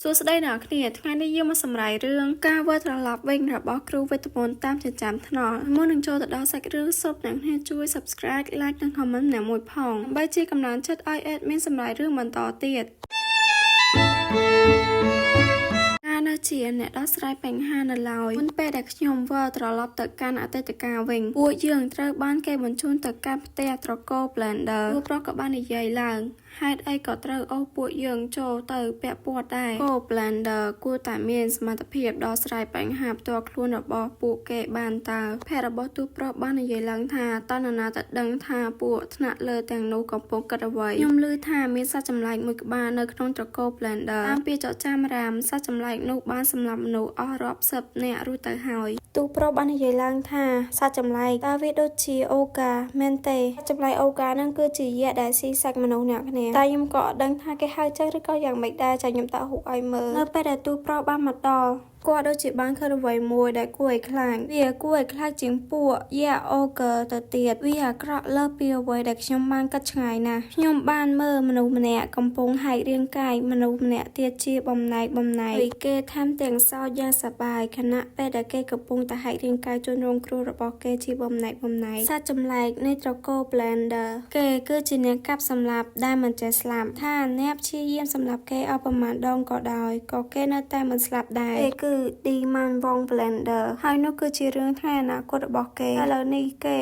សួស្តីអ្នកគ្នាថ្ងៃនេះយើងមកសម្រាយរឿងការវិលត្រឡប់វិញរបស់គ្រូវេទមន្តតាមចិញ្ចើមថ្នល់មុននឹងចូលទៅដល់សាច់រឿងសូមអ្នកគ្នាជួយ Subscribe, Like និង Comment ម្នាក់មួយផងដើម្បីជាកម្លាំងចិត្តឲ្យ admin សម្រាយរឿងបន្តទៀតការនៅជាអ្នកដោះស្រាយបញ្ហានៅឡើយមុនពេលដែលខ្ញុំវិលត្រឡប់ទៅកាន់អតីតកាលវិញពួកយើងត្រូវបានគេបញ្ជូនទៅកាន់ផ្ទះត្រកូល Blender ពួកប្រុសក៏បាននិយាយឡើងហេតុអីក៏ត្រូវអូសពួកយើងចូលទៅពាក់ព័ន្ធដែរគោ Blender គួរតែមានសមត្ថភាពដោះស្រាយបញ្ហាផ្ទាល់ខ្លួនរបស់ពួកគេបានតើភ័ក្ររបស់ទូប្រុសបាននិយាយឡើងថាតើនរណាទៅដឹងថាពួកថ្នាក់លើទាំងនោះកំពុងគិតអ្វីខ្ញុំឮថាមានសត្វចម្លែកមួយក្បាលនៅក្នុងត្រកូល Blender តាមពីចកចាំរាមសត្វចម្លែកនោះបានសម្លាប់មនុស្សអស់រាប់សិបនាក់រួចទៅហើយទូប្រុសបាននិយាយឡើងថាសត្វចម្លែកតើវាដូចជាអូកាមែនទេសត្វចម្លែកអូកានឹងគឺជាយក្សដែលស៊ីសាច់មនុស្សអ្នកគ្នាតែខ្ញុំក៏អត់ដឹងថាគេហៅចឹងឬក៏យ៉ាងម៉េចដែរចាខ្ញុំតហ៊ូឲ្យមើលនៅពេលដែលទូប្រុសបានមកដល់គាត់ដូចជាបានឃើញអ្វីមួយដែលគួរឲ្យខ្លាចវាគួរឲ្យខ្លាចជាងពួកយ៉ាអូកើទៅទៀតវាអាក្រក់លើសពីអ្វីដែលខ្ញុំបានគិតឆ្ងាយណាស់ខ្ញុំបានមើលមនុស្សម្នាក់កំពុងហែករាងកាយមនុស្សម្នាក់ទៀតជាបំណែកបំណែកហើយគេថែមទាំងសោចយ៉ាងសប្បាយខណៈពេលដែលគេកំពុងតែហែករាងកាយជនរងគ្រោះរបស់គេជាបំណែកបំណែកសត្វចម្លែកនៃត្រកូល Blender គេគឺជាអ្នកកាប់សម្លាប់ដែលមិនចេះស្លាប់ថាអ្នកព្យាយាមសម្លាប់គេអស់ប្រមាណដងក៏ដោយក៏គេនៅតែមិនស្លាប់ដែរគេគឺ Demon Wong Blender ហើយនោះគឺជារឿងថ្ងៃអនាគតរបស់គេឥឡូវនេះគេ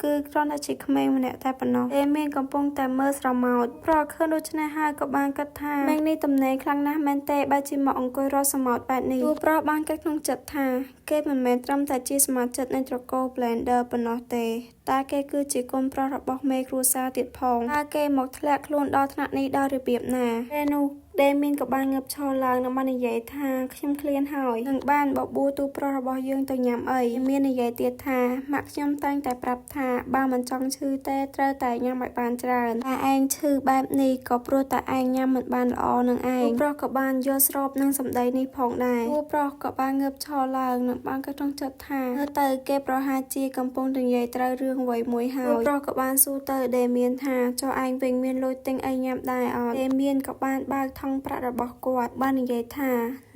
គឺគ្រាន់តែជាក្មេងម្នាក់តែប៉ុណ្ណោះអេមានកំពុងតែមើលស្រមោចប្រឃើញដូច្នេះហើយក៏បានគិតថាមេងនេះទំនេរខ្លាំងណាស់មែនទេបែរជាមកអង្គុយរកស្រមោចបែបនេះទូប្រុសបានគិតក្នុងចិត្តថាគេមិនមែនត្រឹមតែជាសមាជិកនៃត្រកូល Blender ប៉ុណ្ណោះទេតែគេគឺជាកូនប្រុសរបស់មេគ្រួសារទៀតផងតើគេមកធ្លាក់ខ្លួនដល់ថ្នាក់នេះដោយរបៀបណាពេលនោះដេមីនក៏បានងើបឈរឡើងនិងបាននិយាយថាខ្ញុំឃ្លានហើយនិងបានបបួលទូប្រុសរបស់យើងទៅញ៉ាំអីមាននិយាយទៀតថាម៉ាក់ខ្ញុំតែងតែប្រាប់ថាបើមិនចង់ឈឺទេត្រូវតែញ៉ាំឲ្យបានច្រើនតែឯងឈឺបែបនេះក៏ព្រោះតែឯងញ៉ាំមិនបានល្អនឹងឯងទូប្រុសក៏បានយល់ស្របនឹងសម្ដីនេះផងដែរទូប្រុសក៏បានងើបឈរឡើងនិងបានគិតក្នុងចិត្តថាមើលទៅគេប្រហែលជាកំពុងនិយាយត្រូវរឿងអ្វីមួយហើយទូប្រុសក៏បានសួរទៅដេមានថាចុះឯងវិញមានលុយទិញអីញ៉ាំដែរអត់ដេមានក៏បានបើកថង់ប្រាក់របស់គាត់បាននិយាយថា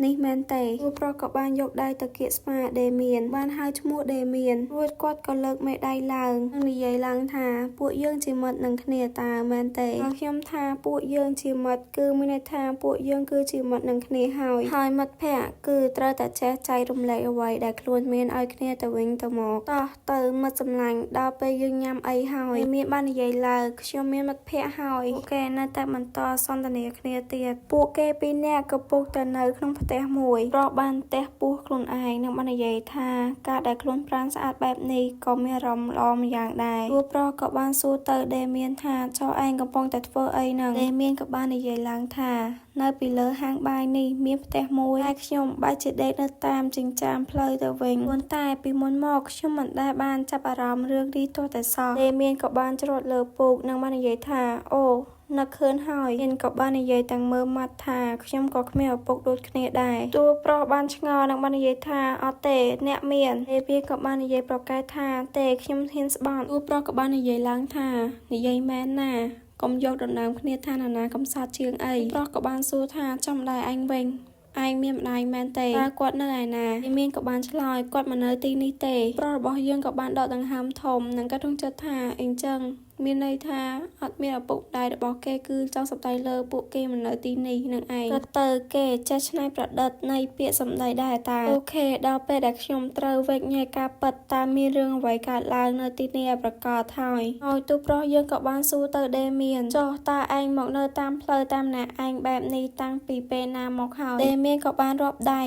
នេះមែនទេទូប្រុសក៏បានយកដៃទៅគៀកស្មាដេមានបានហៅឈ្មោះដេមានរួចគាត់ក៏លើកមេដៃឡើងនិងនិយាយឡើងថាពួកយើងជាមិត្តនឹងគ្នាតើមែនទេបើខ្ញុំថាពួកយើងជាមិត្តគឺមានន័យថាពួកយើងគឺជាមិត្តនឹងគ្នាហើយហើយមិត្តភក្តិគឺត្រូវតែចេះចែករំលែកអ្វីដែលខ្លួនមានឲ្យគ្នាទៅវិញទៅមកតោះទៅមិត្តសម្លាញ់ដល់ពេលយើងញ៉ាំអីហើយមានបាននិយាយឡើងខ្ញុំមានមិត្តភក្តិហើយពួកគេនៅតែបន្តសន្ទនាគ្នាទៀតពួកគេពីរនាក់កំពុងតែនៅក្នុងផ្ទះមួយប្រុសបានផ្ទះពោះខ្លួនឯងនិងបាននិយាយថាការដែលខ្លួនប្រាណស្អាតបែបនេះក៏មានអារម្មណ៍ល្អម្យ៉ាងដែរព្រោះប្រុសក៏បានសួរទៅដេមានថាចុះឯងកំពុងតែធ្វើអីហ្នឹងដេមានក៏បាននិយាយឡើងថានៅពីលើហាងបាយនេះមានផ្ទះមួយហើយខ្ញុំបែរជាដេកនៅតាមចិញ្ចើមផ្លូវទៅវិញប៉ុន្តែពីមុនមកខ្ញុំមិនដែលបានចាប់អារម្មណ៍រឿងនេះទាល់តែសោះដេមានក៏បានច្រត់លើពូកនិងបាននិយាយថាអូនឹកឃើញហើយមានក៏បាននិយាយទាំងមើលមាត់ថាខ្ញុំក៏គ្មានឪពុកដូចគ្នាដែរតួប្រុសបានឆ្ងល់និងបាននិយាយថាអត់ទេអ្នកមានដេមានក៏បាននិយាយប្រកែកថាទេខ្ញុំហ៊ានស្បន់តួប្រុសក៏បាននិយាយឡើងថានិយាយមែនណាកុំយកដណ្ដើមគ្នាថានរណាកំសត់ជាងអីប្រុសក៏បានសួរថាចំដែរឯងវិញឯងមានម្ដាយមែនទេតើគាត់នៅឯណាមានក៏បានឆ្លើយគាត់មកនៅទីនេះទេប្រុសរបស់យើងក៏បានដកដង្ហើមធំនិងក៏ក្នុងចិត្តថាអញ្ចឹងមានន័យថាអត់មានឪពុកម្ដាយរបស់គេគឺចង់សម្ដីលើពួកគេមកនៅទីនេះនឹងឯងក៏ទៅគេចេះច្នៃប្រឌិតនៃពាក្យសម្ដីដែរតាអូខេដល់ពេលដែលខ្ញុំត្រូវវែកញែកការពិតតើមានរឿងអ្វីកើតឡើងនៅទីនេះឲ្យប្រកាសហើយហើយទូប្រុសយើងក៏បានសួរទៅដេមានចុះតើឯងមកនៅតាមផ្លូវតាមណាឯងបែបនេះតាំងពីពេលណាមកហើយដេមានក៏បានរាប់ដៃ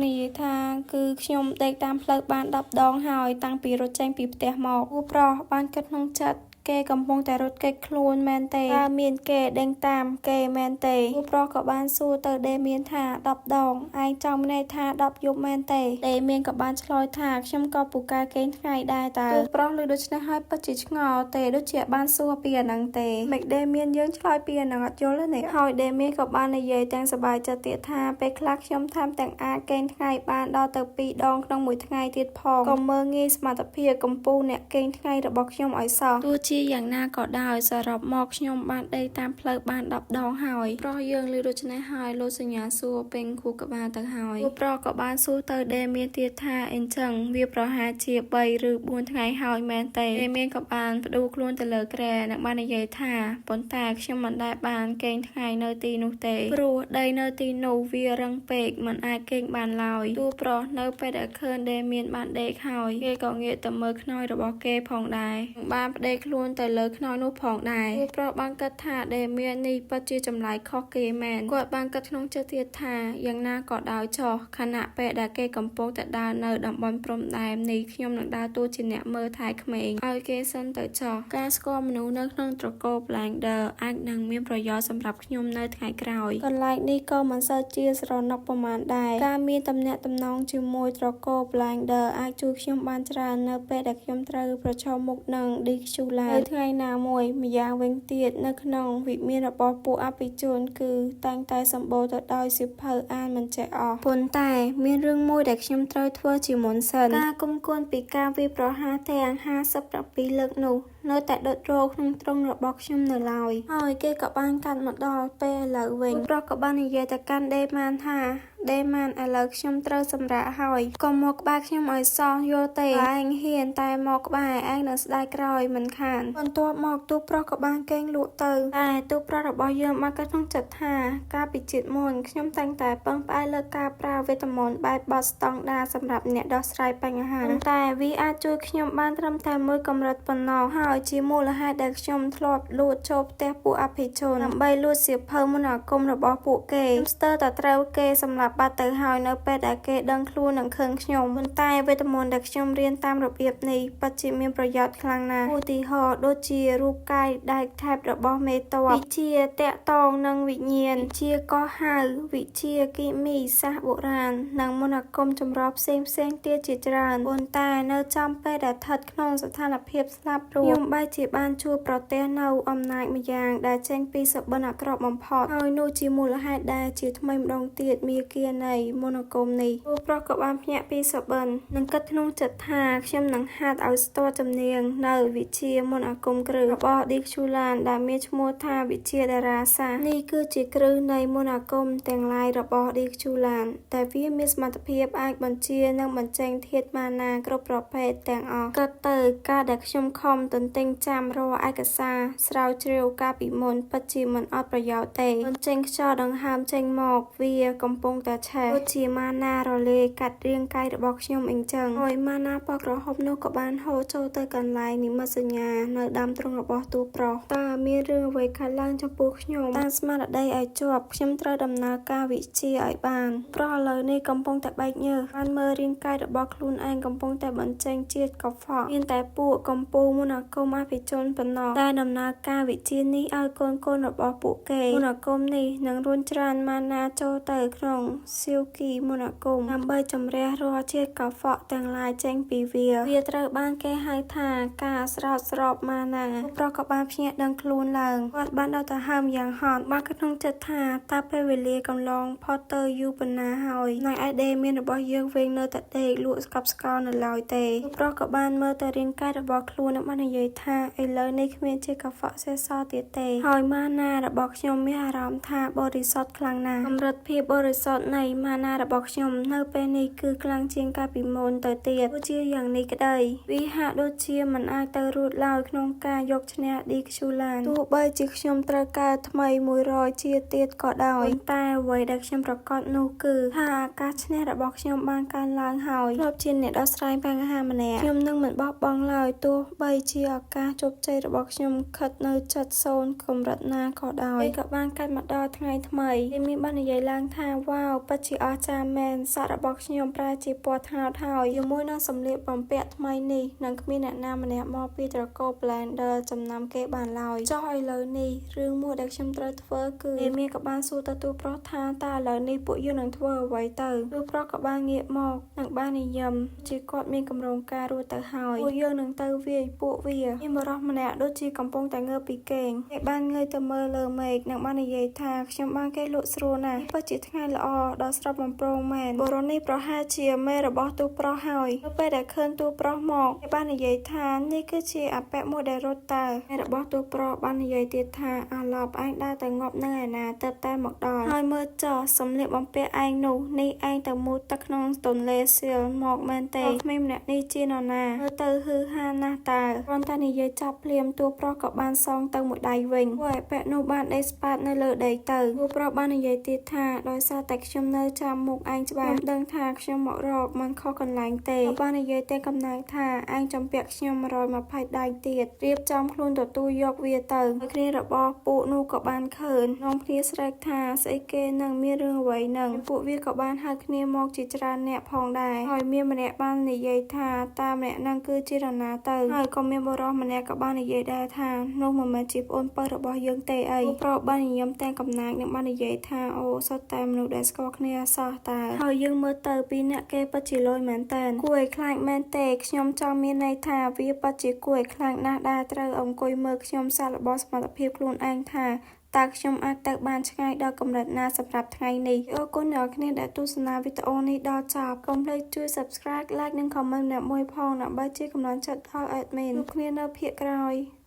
និយាយថាគឺខ្ញុំដេកតាមផ្លូវបាន10ដងហើយតាំងពីរត់ចេញពីផ្ទះមកទូប្រុសបានគិតក្នុងចិត្តគេកំពុងតែរត់គេចខ្លួនមែនទេតើមានគេដេញតាមគេមែនទេពូប្រុសក៏បានសួរទៅដេមានថា10ដងឯងចង់មានន័យថា10យប់មែនទេដេមានក៏បានឆ្លើយថាខ្ញុំក៏ពូកែគេងថ្ងៃដែរតើពូប្រុសឮដូច្នេះហើយពិតជាឆ្ងល់ទេដូចជាបានសួរពីអាហ្នឹងទេមិនដេមានយើងឆ្លើយពីអាហ្នឹងអត់យល់ទេនេះហើយដេមានក៏បាននិយាយទាំងសប្បាយចិត្តទៀតថាពេលខ្លះខ្ញុំថែមទាំងអាចគេងថ្ងៃបានដល់ទៅ2ដងក្នុងមួយថ្ងៃទៀតផងកុំមើលងាយសមត្ថភាពកម្ពូលអ្នកគេងថ្ងៃរបស់ខ្ញុំឲ្យសោះទោះជា ជាយ៉ាងណាក៏ដោយសរុបមកខ្ញុំបានដេកតាមផ្លូវបាន10ដងហើយប្រុសយើងឮដូច្នេះហើយលោតសញ្ញាសួរពេញខួរក្បាលទៅហើយពួកប្រុសក៏បានសួរទៅដេមានទៀតថាអញ្ចឹងវាប្រហែលជា3ឬ4ថ្ងៃហើយមែនទេដេមានក៏បានផ្ដួលខ្លួនទៅលើគ្រែនិងបាននិយាយថាប៉ុន្តែខ្ញុំមិនដែលបានគេងថ្ងៃនៅទីនោះទេព្រោះដីនៅទីនោះវារឹងពេកមិនអាចគេងបានឡើយតួប្រុសនៅពេលដែលឃើញដេមានបានដេកហើយគេក៏ងាកទៅមើលខ្នើយរបស់គេផងដែរនិងបានផ្ដេកខ្លួនទៅលើខ្នើយនោះផងដែរតួប្រុសបានគិតថាដេមាននេះពិតជាចម្លែកខុសគេមែនគាត់បានគិតក្នុងចិត្តទៀតថាយ៉ាងណាក៏ដោយចុះខណៈពេលដែលគេកំពុងតែដើរនៅតំបន់ព្រំដែននេះខ្ញុំនឹងដើរតួជាអ្នកមើលថែក្មេងឲ្យគេសិនទៅចុះការស្គាល់មនុស្សនៅក្នុងត្រកូល Blender អាចនឹងមានប្រយោជន៍សម្រាប់ខ្ញុំនៅថ្ងៃក្រោយកន្លែងនេះក៏មិនសូវជាស្រណុកប្រមាណដែរការមានតំណែងតំណងជាមួយត្រកូល Blender អាចជួយខ្ញុំបានច្រើននៅពេលដែលខ្ញុំត្រូវប្រឈមមុខនឹង Dicula នៅថ្ងៃណាមួយម្យ៉ាងវិញទៀតនៅក្នុងវិមានរបស់ពួកអភិជនគឺតែងតែសម្បូរទៅដោយសៀវភៅអានមិនចេះអស់ប៉ុន្តែមានរឿងមួយដែលខ្ញុំត្រូវធ្វើជាមុនសិនការគុំគួនពីការវាយប្រហារទាំង57លើកនោះនៅតែដុតរោក្នុងទ្រុងរបស់ខ្ញុំនៅឡើយហើយគេក៏បានកាត់មកដល់ពេលឥឡូវវិញប្រុសក៏បាននិយាយទៅកាន់ដេម៉ានថាដេម៉ានឥឡូវខ្ញុំត្រូវសម្រាកហើយកុំមកក្បែរខ្ញុំឲ្យសោះយល់ទេឯងហ៊ានតែមកក្បែរឯងនឹងស្ដាយក្រោយមិនខានបន្ទាប់មកទូប្រុសក៏បានកេងលក់ទៅតែទូប្រុសរបស់យើងបានគិតក្នុងចិត្តថាកាលពីជាតិមុនខ្ញុំតែងតែពឹងផ្អែកលើការប្រើវេទមន្តបែបបទស្តង់ដារសម្រាប់អ្នកដោះស្រាយបញ្ហាតែវាអាចជួយខ្ញុំបានត្រឹមតែមួយកម្រិតប៉ុណ្ណោះហើយជាមូលហេតុដែលខ្ញុំធ្លាប់លួចចូលផ្ទះពួកអភិជនដើម្បីលួចសៀវភៅមន្តអាគមរបស់ពួកគេខ្ញុំស្ទើរតែត្រូវគេសម្លាប់បាត់ទៅហើយនៅពេលដែលគេដឹងខ្លួននិងឃើញខ្ញុំប៉ុន្តែវេទមន្តដែលខ្ញុំរៀនតាមរបៀបនេះពិតជាមានប្រយោជន៍ខ្លាំងណាស់ឧទាហរណ៍ដូចជារូបកាយដែកថែបរបស់មេតបវិជាតាក់តងនឹងវិញ្ញាណវិជាកោះហៅវិជាគីមីសាស្ត្របុរាណនិងមន្តអាគមចម្រុះផ្សេងផ្សេងទៀតជាច្រើនប៉ុន្តែនៅចំពេលដែលស្ថិតក្នុងស្ថានភាពស្លាប់រស់ខ្ញុំបែរជាបានជួបប្រទះនៅអំណាចម្យ៉ាងដែលចេញពីសុបិនអាក្រក់បំផុតហើយនោះជាមូលហេតុដែលជាថ្មីម្ដងទៀតមាគានៃមន្តអាគមនេះពួកប្រុសក៏បានភ្ញាក់ពីសុបិននិងគិតក្នុងចិត្តថាខ្ញុំនឹងហាត់ឲ្យស្ទាត់ជំនាញនៅវិជ្ជាមន្តអាគមគ្រឹះរបស់ឌីខ្ជូឡានដែលមានឈ្មោះថាវិជ្ជាតារាសាស្ត្រនេះគឺជាគ្រឹះនៃមន្តអាគមទាំងឡាយរបស់ឌីខ្ជូឡានតែវាមានសមត្ថភាពអាចបញ្ជានិងបញ្ចេញធាតុម៉ាណាគ្រប់ប្រភេទទាំងអស់គិតទៅការដែលខ្ញុំខំទន្ទេញចាំរាល់ឯកសារស្រាវជ្រាវកាលពីមុនពិតជាមិនអត់ប្រយោជន៍ទេបញ្ចេញខ្យល់ដង្ហើមចេញមកវាកំពុងតែឆេះដូចជាម៉ាណារលាយកាត់រាងកាយរបស់ខ្ញុំអញ្ចឹងហើយម៉ាណាពណ៌ក្រហមនោះក៏បានហូរចូលទៅកន្លែងនិមិត្តសញ្ញានៅដើមទ្រូងរបស់តួប្រុសតើមានរឿងអ្វីកើតឡើងចំពោះខ្ញុំតាមស្មារតីឲ្យជាប់ខ្ញុំត្រូវដំណើរការវិជាឲ្យបានប្រុសឥឡូវនេះកំពុងតែបែកញើសបានមើលរាងកាយរបស់ខ្លួនឯងកំពុងតែបញ្ចេញជាតិកខ្វក់មានតែពួកកំពូលមន្តអាគមអភិជនប៉ុណ្ណោះតែដំណើរការវិជានេះឲ្យកូនៗរបស់ពួកគេមន្តអាគមនេះនឹងរុញច្រានម៉ាណាចូលទៅក្នុងសៀវគីមន្តអាគមដើម្បីជំរះរាល់ជាតិកខ្វក់ទាំងឡាយចេញពីវាវាត្រូវបានគេហៅថាការស្រោចស្រពម៉ាណាប្រុសក៏បានភ្ញាក់ដឹងខ្លួនឡើងគាត់បានដកដង្ហើមយ៉ាងហត់បានក្នុងចិត្តថាតើពេលវេលាកន្លងផុតទៅយូរប៉ុណ្ណាហើយណៃអេដេមានរបស់យើងវិញនៅតែដេកលក់ស្កប់ស្កល់នៅឡើយទេប្រុសក៏បានមើលទៅរាងកាយរបស់ខ្លួននិងបាននិយាយថាឥឡូវនេះគ្មានជាកខ្វក់សេសសល់ទៀតទេហើយម៉ាណារបស់ខ្ញុំមានអារម្មណ៍ថាបរិសុទ្ធខ្លាំងណាស់កម្រិតភាពបរិសុទ្ធនៃម៉ាណារបស់ខ្ញុំនៅពេលនេះគឺខ្លាំងជាងកាលពីមុនទៅទៀតទោះជាយ៉ាងនេះក្តីវាហាក់ដូចជាមិនអាចទៅរួចឡើយក្នុងការយកឈ្នះឌីខ្ជូឡានទោះបីជាខ្ញុំត្រូវការថ្មី100ជាទៀតក៏ដោយតែអ្វីដែលខ្ញុំប្រកាសនោះគឺថាការឈ្នះរបស់ខ្ញុំបានកើនឡើងហើយធ្លាប់ជាអ្នកដោះស្រាយបញ្ហាម្នាក់ខ្ញុំនឹងមិនបោះបង់ឡើយទោះបីជាឱកាសជោគជ័យរបស់ខ្ញុំខិតនៅចិត្តសូន្យកម្រិតណាក៏ដោយពេលក៏បានកាត់មកដល់ថ្ងៃថ្មីគេមានបាននិយាយឡើងថាវ៉ាវពិតជាអស្ចារ្យមែនសក់របស់ខ្ញុំប្រែជាពណ៌ត្នោតហើយជាមួយនឹងសម្លៀកបំពាក់ថ្មីនេះនឹងគ្មានអ្នកណាម្នាក់មកពីត្រកូល Blender ចំណាំគេបានឡើយចុះឥឡូវនេះរឿងមួយដែលខ្ញុំត្រូវធ្វើគឺគេមានក៏បានសួរទៅទូប្រុសថាតើឥឡូវនេះពួកយើងនឹងធ្វើអ្វីទៅទូប្រុសក៏បានងាកមកនិងបាននិយមជាគាត់មានកម្រងការរួចទៅហើយពួកយើងនឹងទៅវាយពួកវាមានបរិសម្នាក់ដូចជាកំពុងតែងើបពីគេងគេបានងើយទៅមើលលើមេឃនិងបាននិយាយថាខ្ញុំបានគេលក់ស្រួលណាស់ពិតជាថ្ងៃល្អ ដ៏ស្រស់បំព្រងមែនបុរសនេះប្រហែលជាមេរបស់តួប្រុសហើយនៅពេលដែលឃើញតួប្រុសមកគេបាននិយាយថានេះគឺជាអាប៉ែមួយដែលរត់តើមេរបស់តួប្រុសបាននិយាយទៀតថាអាឡប់ឯងដើរទៅងាប់នឹងឯណាទៅតែមកដល់ហើយមើលចោះសម្លៀកបំពាក់ឯងនោះនេះឯងទៅមុជទឹកក្នុងទន្លេសៀលមកមែនទេក្មេងម្នាក់នេះជានរណាមើលទៅហ៊ឺហាណាស់តើគ្រាន់តែនិយាយចាប់ភ្លាមតួប្រុសក៏បានសងទៅមួយដៃវិញពួកឯប៉ែនោះបានដេកស្ប៉ាតនៅលើដីទៅតួប្រុសបាននិយាយទៀតថាដោយសារតែខ្ញុំនៅចាំមុខឯងច្បាស់ខ្ញុំដឹងថាខ្ញុំមករកមិនខុសកន្លែងទេបាននិយាយតែកំណាចថាឯងចំពាក់ខ្ញុំ120ដៃទៀតរៀបចំខ្លួនទទួលយកវាទៅហើយគ្នារបស់ពួកនោះក៏បានឃើញនាំគ្នាស្រែកថាស្អីគេនឹងមានរឿងអ្វីនឹងពួកវាក៏បានហៅគ្នាមកជាច្រើនអ្នកផងដែរហើយមានម្នាក់បាននិយាយថាតាមម្នាក់នឹងគឺជារណាទៅហើយក៏មានបុរសម្នាក់ក៏បាននិយាយដែរថានោះមិនមែនជាប្អូនពៅរបស់យើងទេអីពួកប្រុសបានញញឹមទាំងកំណាចនិងបាននិយាយថាអូសុទ្ធតែមនុស្សដែលស្គាល់គ្នាសោះតើហើយយើងមើលទៅពីរអ្នកគេពិតជាលយមែនតើគួរឲ្យខ្លាចមែនទេខ្ញុំចង់មានន័យថាវាពិតជាគួរឲ្យខ្លាចណាស់ដែលត្រូវអង្គុយមើលខ្ញុំសាកល្បងសមត្ថភាពខ្លួនឯងថាតើខ្ញុំអាចទៅបានឆ្ងាយដល់កម្រិតណាសម្រាប់ថ្ងៃនេះអរគុណអ្នកគ្នាដែលទស្សនាវីដេអូនេះដល់ចប់កុំភ្លេចជួយ Subscribe, Like និង Comment ម្នាក់មួយផងដើម្បីជាកម្លាំងចិត្តដល់ admin ជួបគ្នានៅភាគក្រោយ។